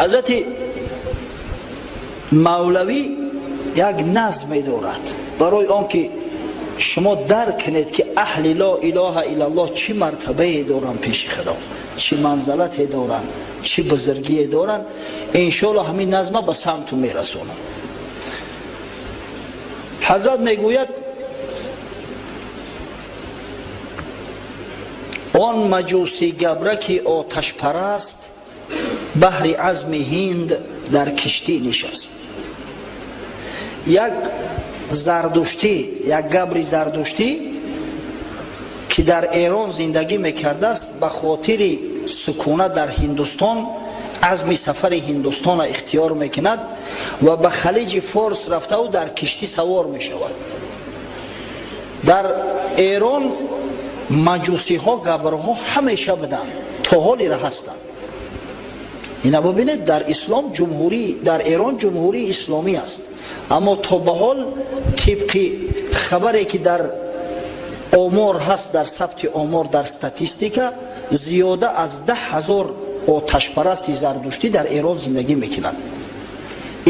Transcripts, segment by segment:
Ҳазрати Мавлавӣ як назме дорад барои он ки шумо дарк кунед, ки аҳли ло илоҳа иллаллоҳ чӣ мартабае доранд пеши Худо, чӣ манзалате доранд, чӣ бузургие доранд. Иншоалло ҳамин назма ба самту мерасонам. Ҳазрат мегӯяд: он маҷусӣ габраки оташпараст баҳри азми ҳинд дар киштӣ нишаст. Як зардуштӣ, як габри зардуштӣ, ки дар Эрон зиндагӣ мекардааст, ба хотири сукунат дар Ҳиндустон азми сафари Ҳиндустонро ихтиёр мекунад ва ба Халиҷи Форс рафтаву дар киштӣ савор мешавад. Дар Эрон маҷусиҳо, габрҳо ҳамеша буданд, то ҳолира ҳастанд. Ина бибинед, дар ислом ҷумҳурӣ, дар Эрон ҷумҳурии исломӣ аст, аммо то ба ҳол тибқи хабаре ки дар омор ҳаст, дар сабти омор, дар статистика, зиёда аз 10 000 оташпарасти зардуштӣ дар Эрон зиндагӣ мекунанд.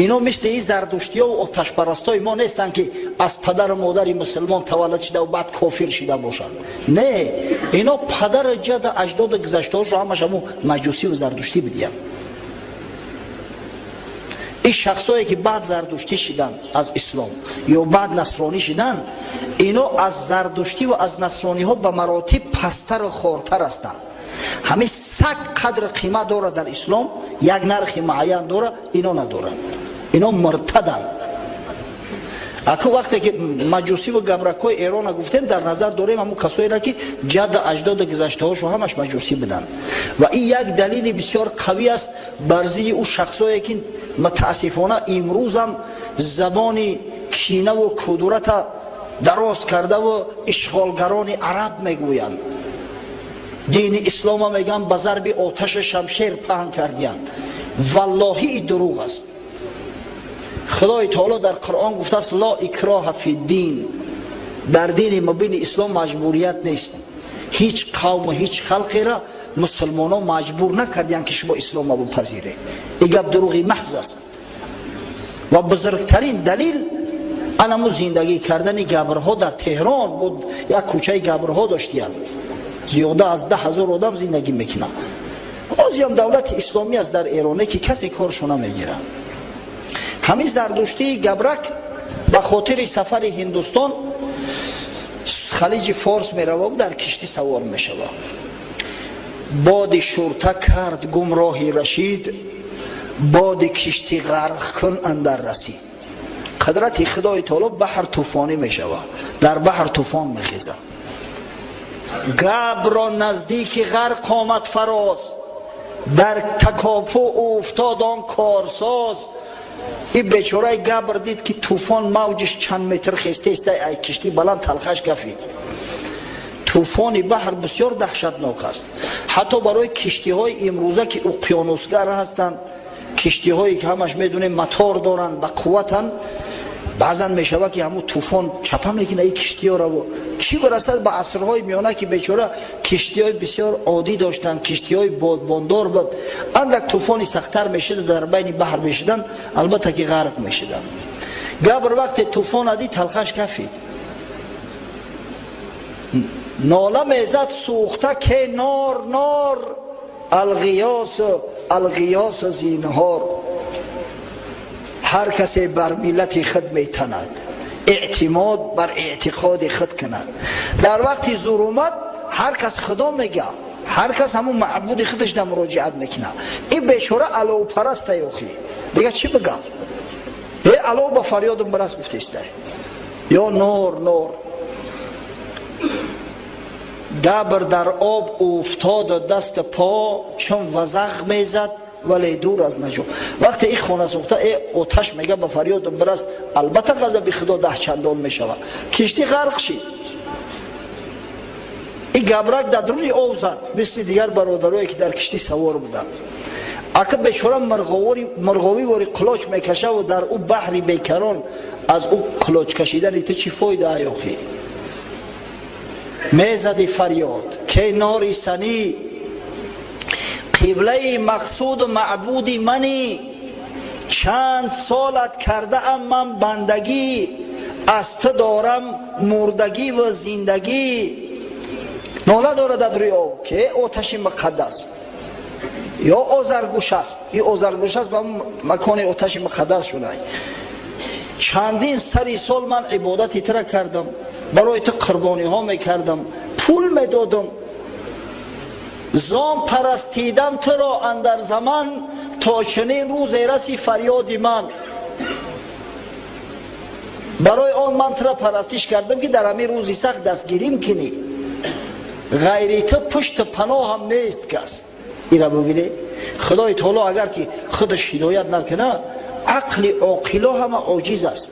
Ино мисли ин зардуштиёву оташпарастои мо нестанд, ки аз падару модари мусулмон таваллуд шидаву баъд кофир шида бошанд. Не, ино падару ҷаду аҷдоду гузаштаҳошо ҳамаш ҳамун маҷусиву зардуштӣ бидиҳанд. Ин шахсое ки баъд зардуштӣ шиданд аз ислом ё баъд насронӣ шиданд, ино аз зардуштӣ ва аз насрониҳо ба маротиб пасттару хортар ҳастанд. Ҳамин саг қадру қимат дорад дар ислом, як нархи муайян дорад, ино надоранд, ино муртаданд. Аку вақте ки маҷусиву габракҳои Эрона гуфтем, дар назар дорем ҳамун касоеро, ки ҷадду аҷдоду гузаштаҳошо ҳамаш маҷусӣ буданд. Ва ин як далели бисёр қавӣ аст бар зидди ӯ шахсое, ки мутаассифона имрӯзам забони кинаву кудурата дароз кардаву ишғолгарони араб мегӯянд, дини ислома мегӯянд ба зарби оташи шамшер паҳн кардиянд. Валлоҳи, и дурӯғ аст. Худои таоло дар Қуръон гуфтааст: ло икроҳа фи дин. Дар дини мубини ислом маҷбурият нест. Ҳеҷ қавму ҳеҷ халқеро мусулмонон маҷбур накардиянд, ки шумо ислома бипазиред. И гап дурӯғи маҳз аст. Ва бузургтарин далил анаму зиндагӣ кардани габрҳо дар Теҳрон буд. Як кӯчаи габрҳо доштиянд, зиёда аз 10 000 одам зиндагӣ мекунанд. Ҳозиам давлати исломӣ аст дар Эроне, ки касе коршо намегирад. Ҳамин зардуштии габрак ба хотири сафари Ҳиндустон Халиҷи Форс меравад, дар киштӣ савор мешавад. Боди шурта кард гумроҳи рашид, боди киштӣ ғарқ кун андар расид. Қудрати Худои таоло, баҳр тӯфонӣ мешавад, дар баҳр тӯфон мехезад. Габро наздики ғарқ омад фароз, дар такопӯ уфтод он корсоз. И бечораи габр дид, ки тӯфон мавҷиш чанд метр хестеста, ай киштӣ баланд талхаш гафид. Тӯфони баҳр бисёр даҳшатнок аст, ҳатто барои киштиҳои имрӯза, ки уқёнусгар ҳастанд, киштиҳое ки ҳамаш медонем мотор доранд, ба қувватанд. Баъзан мешавад, ки ҳамун тӯфон чапа мекунад и киштиҳоро. Чӣ барасад ба асрҳои миёна, ки бечора киштиҳои бисёр оддӣ доштанд, киштиҳои бодбондор буд. Андак тӯфони сахттар мешуд, дар байни баҳр мешуданд, албатта ки ғарқ мешуданд. Габр вақте тӯфон дид, талхаш кафид, нола мезад сӯхта, ке нор, нор, алғиёс, алғиёс, зинҳор. Ҳар касе бар миллати худ метанад, эътимод бар эътиқоди худ кунад. Дар вақти зур омад ҳар кас худо мега, ҳар кас ҳамун маъбуди худаш да муроҷиат мекунад. Ин бечора аловпараста, ёхи дига чӣ бигам? Э, алов, ба фарёдум бирас, гуфтеста: ё нор, нор. Габр дар об уфтоду дасту по чун вазағ мезад, вале дур аз наҷо. Вақте ин хона сӯхта э оташ мега ба фарёдум бирас, албатта ғазаби Худо даҳчандон мешавад. Киштӣ ғарқ шид. Ин габрак дар дуруни об зад, мисли дигар бародарое, ки дар киштӣ савор буданд. Ака бечора мурғовӣ вори қулоч мекашаву дар ӯ баҳри бекарон аз ӯ қулоч кашидани ту чӣ фойда, аёхӣ? Мезади фарёд, ке нори санӣ. Қиблаи мақсуду маъбуди мани, чанд солат кардаам ман бандагӣ, аз ту дорам мурдагӣ ва зиндагӣ. Нола дорад аз рӯи об, ки оташи муқаддас ё Озаргӯшасп, ин Озаргӯшасп ба макони оташи муқаддас шуда. Чандин сари сол ман ибодати тура кардам, барои ту қурбониҳо мекардам, пул медодам, зон парастидам туро андар заман, то чунин рӯзе раси фарёди ман. Барои он ман тура парастиш кардам, ки дар ҳамин рӯзи сахт дастгирим кунӣ. Ғайри ту пушту паноҳам нест кас. Ира бубинед, Худои таоло агар ки худаш ҳидоят накунад, ақли оқило ҳама оҷиз аст.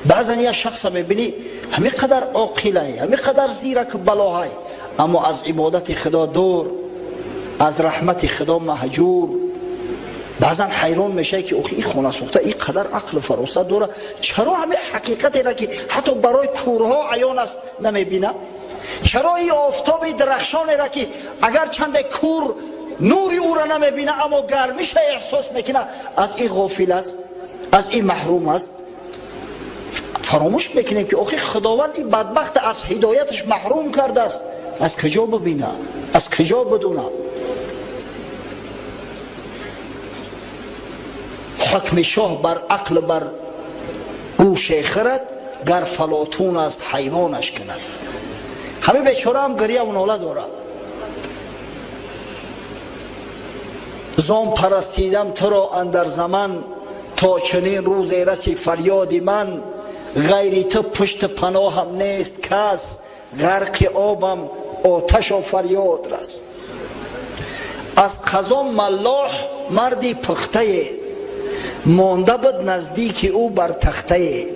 Баъзан як шахса мебинӣ, ҳамин қадар оқилай, ҳамин қадар зирак балоҳай, аммо аз ибодати Худо дур, аз раҳмати Худо маҳҷур. Баъзан ҳайрон мешавӣ, ки охи, ин хонасӯхта ин қадар ақлу фаросат дора, чаро ҳамин ҳақиқатеро, ки ҳатто барои кӯрҳо аён аст, намебинад? Чаро ин офтоби дарахшонеро, ки агар чанде кӯр нури ӯро намебина, аммо гармиша эҳсос мекунад, аз ин ғофил аст, аз ин маҳрум аст? Фаромӯш мекунем, ки охи, Худованд ин бадбахта аз ҳидояташ маҳрум кардааст. Аз куҷо бибина, аз куҷо бидуна? Ҳукми шоҳ бар ақл бар гӯше хирад, гар фалотун аст ҳайвонаш кунад. Ҳамин бечораам гирьяву нола дорад. Зон парастидам туро андар заман, то чунин рӯзе раси фарёди ман. Ғайри ту пушту паноҳам нест кас, ғарқи обам оташо фарёд рас. Аз қазо маллоҳ марди пухтае монда буд наздики ӯ бар тахтае,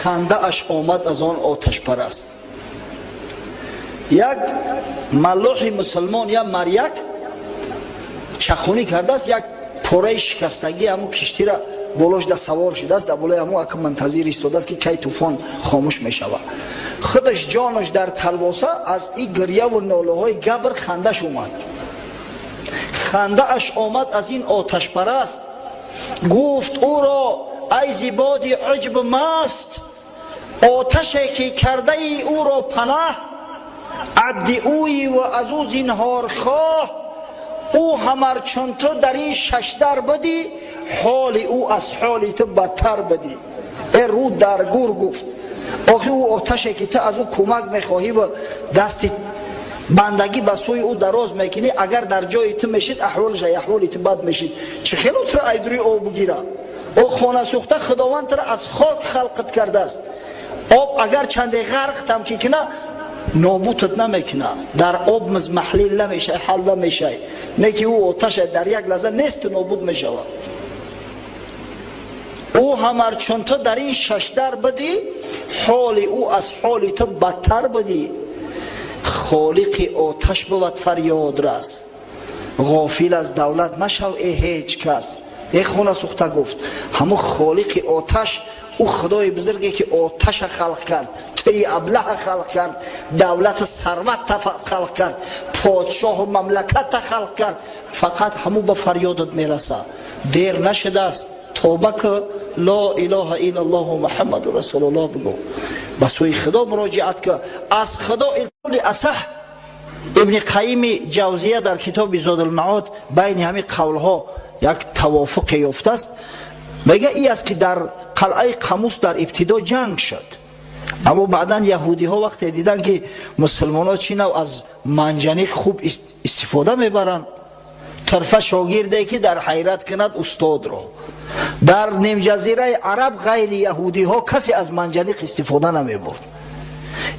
хандааш омад аз он оташпараст. Як маллоҳи мусулмон, як маряк чахунӣ кардааст, як пораи шикастагӣ ҳамун киштира болош да савор шудааст, дар болои ҳамун ака мунтазир истодааст, ки кай тӯфон хомӯш мешавад. Худаш ҷонаш дар талвоса, аз ин гирьяву нолаҳои габр хандаш омад. Хандааш омад аз ин оташпараст. Гуфт ӯро: ай зибоди уҷб маст, оташе ки кардаи ӯро панаҳ, абди ӯи ва аз ӯ зинҳорхоҳ, ӯ ҳамар чун ту дар ин шашдар будӣ, ҳоли ӯ аз ҳоли ту бадтар будӣ. Э рӯ дар гур, гуфт, охи, ӯ оташе ки ту аз ӯ кӯмак мехоҳӣ ва дасти бандагӣ ба сӯи ӯ дароз мекунӣ, агар дар ҷои ту мешид, аҳволаш аҳволи ту бад мешид. Чӣ хело туро айдурӯи об бигира? О хонасӯхта, Худованд туро аз хок халқат кардааст. Об агар чанде ғарқтам ки кина, нобутат намекуна, дар об мазмаҳлил намешавӣ, ҳал намешавӣ. Не ки ӯ оташа дар як лаҳза несту нобуд мешавад. Ӯ ҳамар чун ту дар ин шашдар будӣ, ҳоли ӯ аз ҳоли ту бадтар будӣ. Холиқи оташ бувад фарёдрас, ғофил аз давлат машав, э ҳеҷ кас. Э хона сӯхта, гуфт, ҳамун холиқи оташ, ӯ Худои бузурге, ки оташа халқ кард, туи аблаҳа халқ кард, давлату сарватта халқ кард, подшоҳу мамлакатта халқ кард, фақат ҳамун ба фарёдат мераса. Дер нашудааст, тоба ку, ло илоҳа иллаллоҳу Муҳаммаду расулуллоҳ бигӯ, ба сӯи Худо муроҷиат ку, аз Худо асаҳ. Ибни Қайими Ҷавзия дар китоби Зодулмаод байни ҳамин қавлҳо як тавофуқе ёфтааст. Мега, ин аст, ки дар қалъаи Қамус дар ибтидо ҷанг шуд, аммо баъдан яҳудиҳо вақте диданд, ки мусулмонҳо чӣ нав аз манҷаниқ хуб истифода мебаранд, тарфа шогирде, ки дар ҳайрат кунад устодро. Дар нимҷазираи Араб ғайри яҳудиҳо касе аз манҷаниқ истифода намебурд.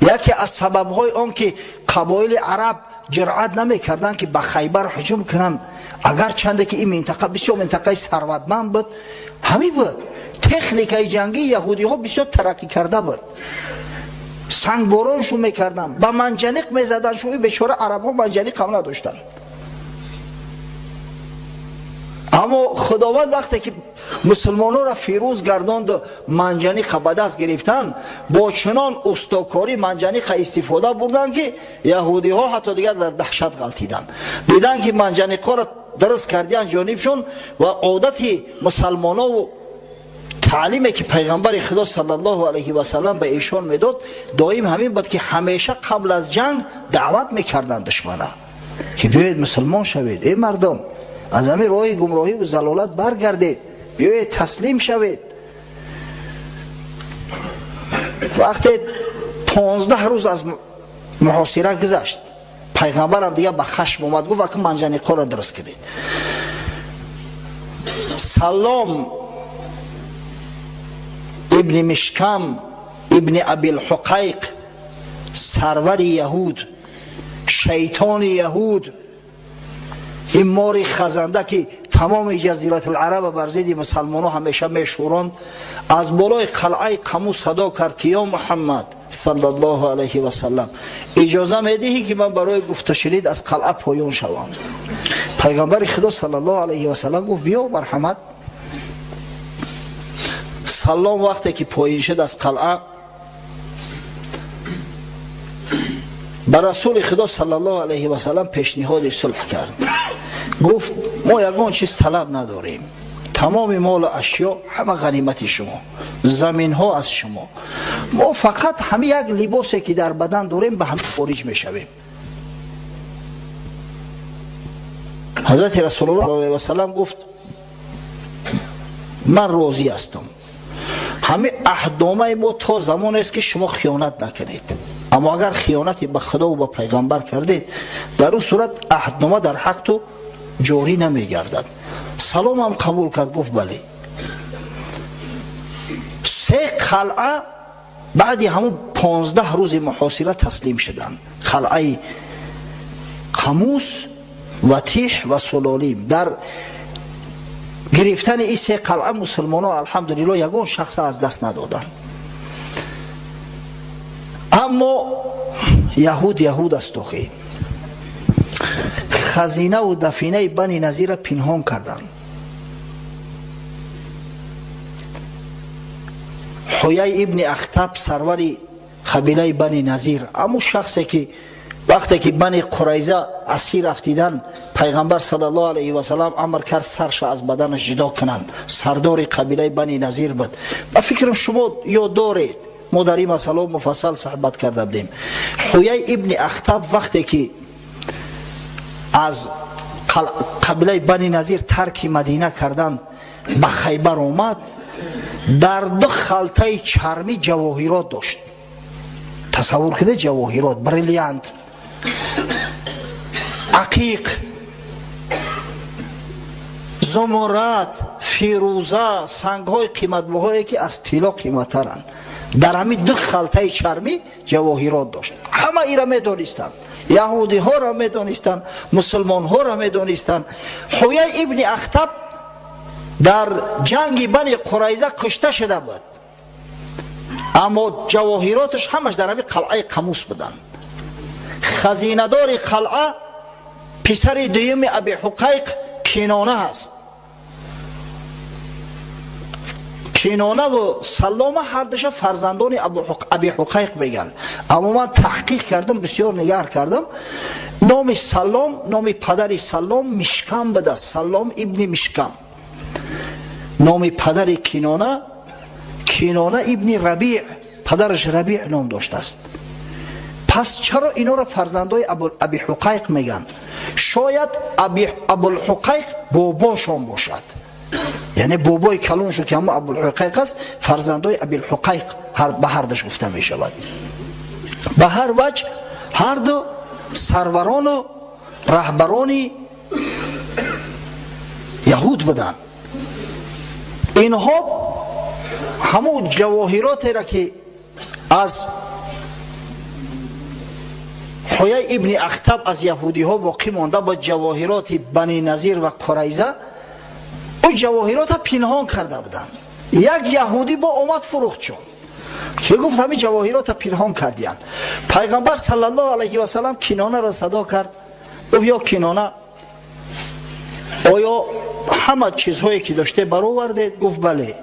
Яке аз сабабҳои он ки қабоили араб ҷуръат намекарданд, ки ба Хайбар ҳуҷум кунанд, агарчанде ки ин минтақа бисёр минтақаи сарватманд буд, ҳамин буд: техникаи ҷангии яҳудиҳо бисёр тараққӣ карда буд. Сангбороншон мекарданд, ба манҷаниқ мезаданд. Шуи бечора арабҳо манҷаниқ ҳам надоштанд. Аммо Худованд вақте ки мусулмононро фирӯз гардонду манҷаниқа ба даст гирифтанд, бо чунон устокорӣ манҷаниқа истифода бурданд, ки яҳудиҳо ҳатто дигар дар даҳшат ғалтиданд. Диданд, ки манҷаниқҳоро дуруст кардиянд ҷонибшон ва одати мусалмонову таълиме ки пайғамбари Худо саллаллоҳу алайҳи васаллам ба эшон медод, доим ҳамин буд, ки ҳамеша қабл аз ҷанг даъват мекарданд душмана, ки биёед мусулмон шавед, эй мардум, аз ҳамин роҳи гумроҳӣ ва залолат баргардед, биёед таслим шавед. Вақте 15 рӯз аз муҳосира гузашт, пайғамбарам дигар ба хашм омад, гуфт: «Ака, манҷаниқҳоро дуруст кунед». Салом ибни Мишкам ибни Абилҳуқайқ, сарвари яҳуд, шайтони яҳуд, ин мори хазанда, ки тамоми Ҷазиратулараба бар зидди мусалмонҳо ҳамеша мешӯронд, аз болои қалъаи Қаму садо кард, ки: «Ё Муҳаммад саллаллоҳу алайҳи васаллам, иҷоза медиҳӣ, ки ман барои гуфташунид аз қалъа поён шавам?» Пайғамбари Худо саллаллоҳу алайҳи васаллам гуфт: «Биё, марҳамат». Саллом вақте ки поин шуд аз қалъа, ба Расули Худо саллаллоҳу алайҳи васаллам пешниҳоди сулҳ кард. Гуфт: «Мо ягон чиз талаб надорем, тамоми молу ашё ҳама ғанимати шумо, заминҳо аз шумо, мо фақат ҳами як либосе, ки дар бадан дорем, ба ҳами хориҷ мешавем». Ҳазрати Расулуллоҳ алайҳи васаллам гуфт: «Ман розӣ ҳастам, ҳами аҳдномаи мо то замонест, ки шумо хиёнат накунед, аммо агар хиёнате ба Худову ба пайғамбар кардед, дар ӯ сурат аҳднома дар ҳақту ҷорӣ намегардад». Саломам қабул кард, гуфт: «Бале». Се қалъа баъди ҳамун 15 рӯзи муҳосира таслим шуданд: қалъаи Қамус, Ватиҳ ва Сулолим. Дар гирифтани ин се қалъа мусулмонон, алҳамдулилло, ягон шахса аз даст надоданд. Аммо яҳуд яҳуд аст, охи хазинаву дафинаи Бани Назира пинҳон карданд. Ҳуяй ибни Ахтаб, сарвари қабилаи Бани Назир, аммо шахсе, ки вақте ки Бани Қурайза асир афтидан, пайғамбар саллаллоҳу алайҳи васаллам амр кард сарша аз баданаш ҷудо кунанд, сардори қабилаи Бани Назир буд. Ба фикрам, шумо ёд доред, мо дар ин масъала муфассал суҳбат карда будем. Ҳуяй ибни Ахтаб вақте ки аз қабилаи Бани Назир тарки Мадина карданд, ба Хайбар омад, дар ду халтаи чармӣ ҷавоҳирот дошт. Тасаввур кунед, ҷавоҳирот, бриллиант, ақиқ, зумурат, фирӯза, сангҳои қиматбаҳое, ки аз тилло қиматтаранд, дар ҳамин ду халтаи чармӣ ҷавоҳирот дошт. Ҳама ира медонистанд, яҳудиҳоро медонистанд, мусулмонҳоро медонистанд. Ҳуяй ибни Ахтаб дар ҷанги Бани Қурайза кушта шуда буд, аммо ҷавоҳироташ ҳамаш дар ҳамин қалъаи Қамус буданд. Хазинадори қалъа писари дуюми Аби Ҳуқайқ Кинона ҳаст. Кинонаву Саллома ҳардуша фарзандони Аби Ҳуқайқ мегӯянд, аммо ман таҳқиқ кардам, бисёр нигаҳ кардам, номи Саллом, номи падари Саллом Мишкам будааст, Саллом ибни Мишкам. Номи падари Кинона, Кинона ибни Рабиъ, падараш Рабиъ ном доштааст. Пас чаро инора фарзандои Аби Ҳуқайқ мегӯянд? Шояд Абулҳуқайқ бобошон бошад, яъне бобои калоншо, ки ҳамо Абулҳуқайқ аст, фарзандои Абилҳуқайқ ба ҳардуш гуфта мешавад. Ба ҳар ваҷ, ҳарду сарварону раҳбарони яҳуд буданд. Инҳо ҳамон ҷавоҳиротеро, ки аз Ҳуяй ибни Ахтаб аз яҳудиҳо боқӣ монда бо ҷавоҳироти Бани Назир ва Қурайза, ӯ ҷавоҳирота пинҳон карда буданд. Як яҳудӣ бо омад, фурӯхт, чун ки гуфт, ҳамин ҷавоҳирота пинҳон кардиянд. Пайғамбар саллаллоҳу алайҳи васаллам Кинонаро садо кард, гуфт: «Ё Кинона, Оё ҳама чизҳое ки доште баровардед? Гуфт бале.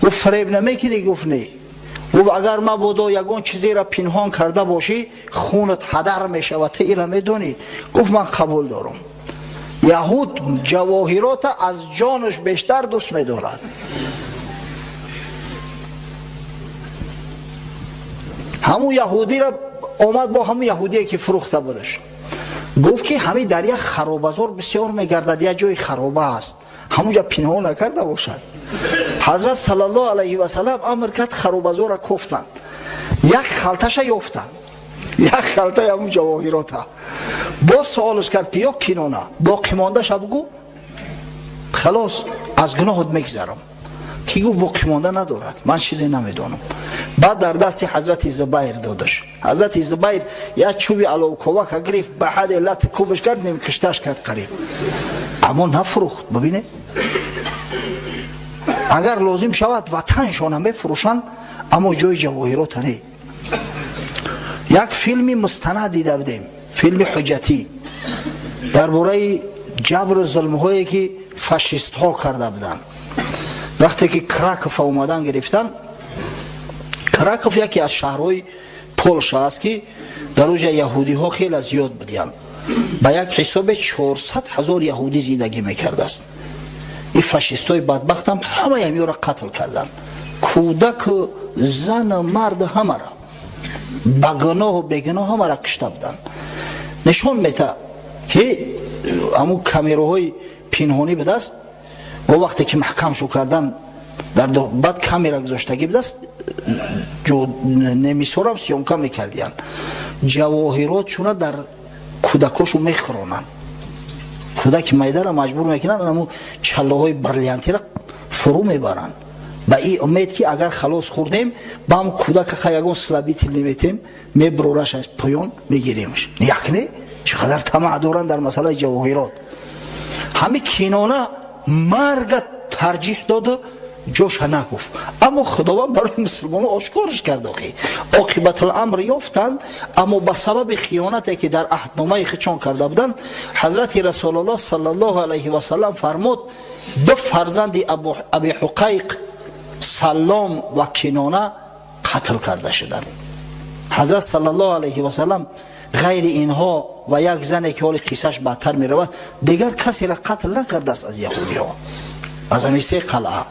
Гуфт фиреб намекунӣ? Гуфт не. Гуфт агар мабодо ягон чизеро пинҳон карда бошӣ, хунат ҳадар мешавад, ту ира медонӣ. Гуфт ман қабул дорам. Яҳуд ҷавоҳирота аз ҷонаш бештар дӯст медорад. Ҳамун яҳудиро омад бо ҳамун яҳудие ки фурӯхта будаш. Гуфт ки ҳамин дар як харобазор бисёр мегардад, як ҷои хароба аст, ҳамунҷа пинҳон накарда бошад. Ҳазрат саллаллоҳу алайҳи васаллам амр кард, харобазорро кофтанд, як халташа ёфтанд, як халтаи ҳамун ҷавоҳирота. Боз суолаш кард ки ё Кинона, боқимондаша бугӯ, халос аз гуноҳот мегзарам. Ки гуфт боқимонда надорад, ман чизе намедонам. Баъд дар дасти ҳазрати Зубайр додаш. Ҳазрати Зубайр як чӯби аловковака гирифт, ба ҳаде лат кубаш кард, нимкишташ кард қариб, аммо нафурӯхт. Бибинед, агар лозим шавад ватаншона мефурӯшанд, аммо ҷои ҷавоҳирота не. Як филми мустанад дида будем, филми ҳуҷҷатӣ дар бораи ҷабру зулмҳое ки фашистҳо карда буданд. Вақте ки Краков омадан гирифтан, Краков яке аз шаҳрҳои Полша аст ки дар оҷа яҳудиҳо хеле зиёд будиянд. Ба як ҳисобе 400 ҳазор яҳудӣ зиндагӣ мекардааст. Ин фашистҳои бадбахтам ҳамаи ҳамиёро қатл карданд, кӯдаку зану марду ҳамаро, ба гуноҳу бегуноҳ ҳамаро кушта буданд. Нишон мета ки ҳамун камераҳои пинҳонӣ будааст ва вақте ки маҳкам шу кардан, дар баъд камера гузоштагӣ будааст, немисҳорам съёмка мекардиянд. Ҷавоҳирот чуна дар кӯдакошу мехӯронанд, кӯдаки майдара маҷбур мекунанд, ҳамун чаллоҳои бриллиантиро фурӯ мебаранд, ба ин умед ки агар халос хӯрдем, ба ҳам кӯдака ха ягон слабительный метем, меброраш аз поён, мегиремш. Як не, чӣ қадар тамаъ доранд дар масъалаи ҷавоҳирот. Ҳами Кинона марга тарҷиҳ доду ҷоша нагуфт, аммо Худованд барои мусулмонон ошкорш кард. Охи оқибатуламр ёфтанд, аммо ба сабаби хиёнате ки дар аҳдномаи хичон карда буданд, ҳазрати Расулуллоҳ саллаллоҳу алайҳи васаллам фармуд: ду фарзанди Аби Ҳуқайқ, Саллом ва Кинона, қатл карда шуданд. Ҳазрат саллаллоҳу алайҳи васаллам ғайри инҳо ва як зане ки ҳоли қиссаш баъдтар меравад, дигар касеро қатл накардааст аз яҳудиҳо, аз ҳамин се қалъа.